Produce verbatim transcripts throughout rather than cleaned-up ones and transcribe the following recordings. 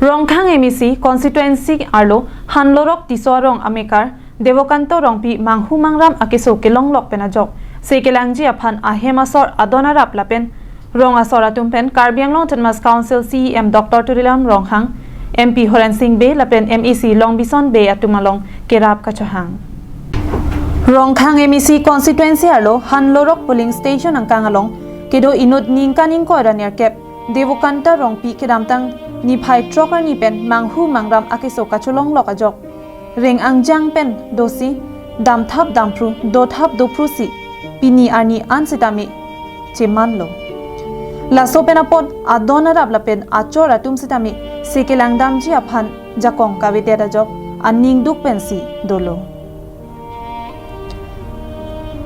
Rongkhang M A C constituency arlo Hanlorok Tisso arong amekar Devokanto Rongpi manghu mangram akeso kelonglok pen ajok se kelangji aphan ahem asor adon arap lapen rong asor atum pen Karbi Anglong Autonomous Council C E M Doctor Tuliram Ronghang, M P Horen Sing Bey lapen M A C Longbison Bey atum along kerap kachohang. Rongkhang M A C constituency arlo Hanlorok polling station angkang along kedo inut ningkan ingkoi ra nerkep Devokanta Rongpi kedamtang niphai throk arni pen manghu mangram akeso kacholonglok ajok reng angjang pen dosi damthap damphru dothap dophru si pini arni an sitame chemanlo. Laso pen apot adon arap lapen achor atum sitame se kelangdamji aphan jakong kavedet ajok aning duk pensi dolo.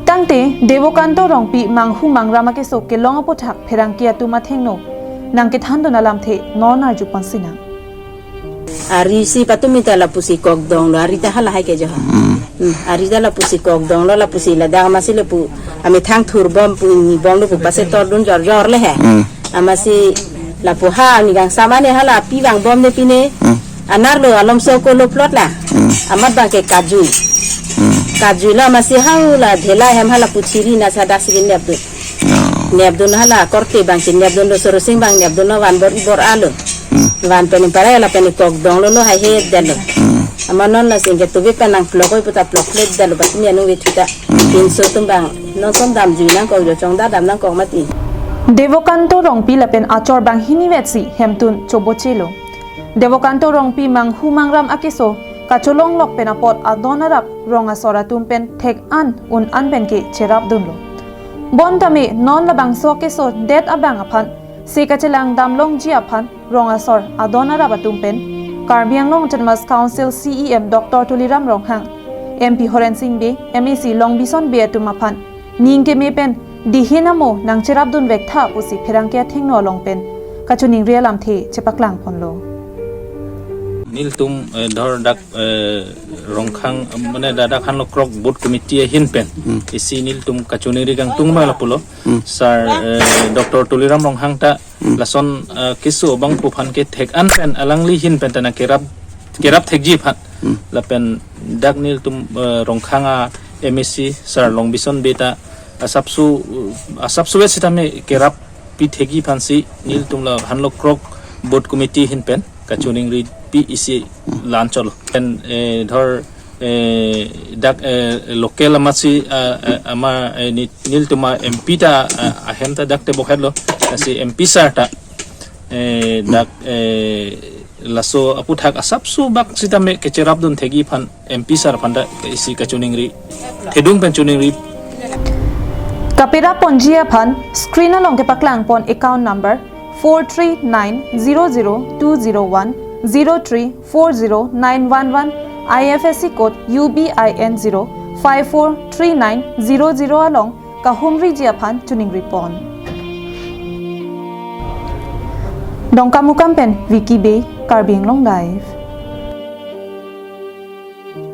Tangte Devokanto Rongpi manghu mangram akeso kelong aputhak pherangke atum athengno nangkethandun alamthe non arjupon sinang. Ari si patumi ta lapusi kokdonglo, ari ta halahai ke jo. Hmm. Hmm, ari ta lapusi kokdonglo, lapusi ladak amatsi lapu amethang thurbom pu, inibomlo pu pasetordun jorjor le he. Hmm. Amatsi lapu ha, ningkangsam ane hala pi vangbom ne pine. Hmm. Anerlo alomso kolo plot la. Hmm. Amat abang ke kajui. Hmm. Kajui lo amatsi hau la dhela hem hala puthiri na sadak sigi nepdun. No. Nepdun hala korte abang si nepdunlo, Sorosing abang nepdunlo, van bor-i bor-alo. Hmm. Van pen parai lapen kokdonglo, lo hai he detlo. Hmm. Amat non lasi ingke tuve pen nangplok oi puta plok plek detlo, patumi anung vethuta. Hmm. Pinso atum abang nonson damjui nangkok jo, chongda dam nangkok mati. Devokanto Rongpi lapen achor banghini vetsi hemtun chobochelo. Devokanto Rongpi manghu mangram akeso kacholonglok pen apot adon arap rong asor atum pen thek an un an pen ke cherapdunlo. Bonta me non labangso akeso det abang aphan se kachelang damlongji aphan rong asor adon arap atum pen Karbi Anglong Autonomous Council C E M Doctor Tuliram Ronghang, M P Horen Sing Bey, M A C Longbison Bey atum aphan ning keme pen dihin amo nangcherapdun vektha pusi pherangke athengno along pen kachiningri alamthe chepaklangponlo. Nelitum, eh, dhor dak, eh, Rongkhang, mane dak, dak Hanlorok Booth Committee ahin pen. Hmm. Isi nelitum kachiningri kangtung abang lapulo. Hmm. Sir, eh, Doctor Tuliram Ronghang ta Hmm. lason, eh, keso abang pu aphan ke thek an pen alangli ahin pen ta nangkerap, kerap thekji aphan. Hmm. Lapen dak nelitum, eh, Rongkhang a M A C Sir Longbison Bey ta asapso, eh, asapso vet sitame kerap pi thekji aphansi nelitum la Hanlorok Booth Committee ahin pen kachiningri pi isi Hmm. la-an cholo. Pen, eh, dhor eh, dak, eh, local amatsi, ah, eh, ama, eh, ni-, nelitum a M P ta, ah, ahem ta dak te bokhetlo, lasi M P sir ta, eh, dak, eh, laso aputhak asapso bak sitame kecherapdun thekji aphan M P sir aphan ta isi kachiningri, thedung pen chiningri. Kaperaponji aphan screen along kepaklangpon account number four three nine zero zero two zero one zero three four zero nine one one, I F S C code U B I N zero five four three nine zero zero along kahumriji aphan chiningripon. Dongkamukam pen Vicky Bey, Karbi Anglong Live.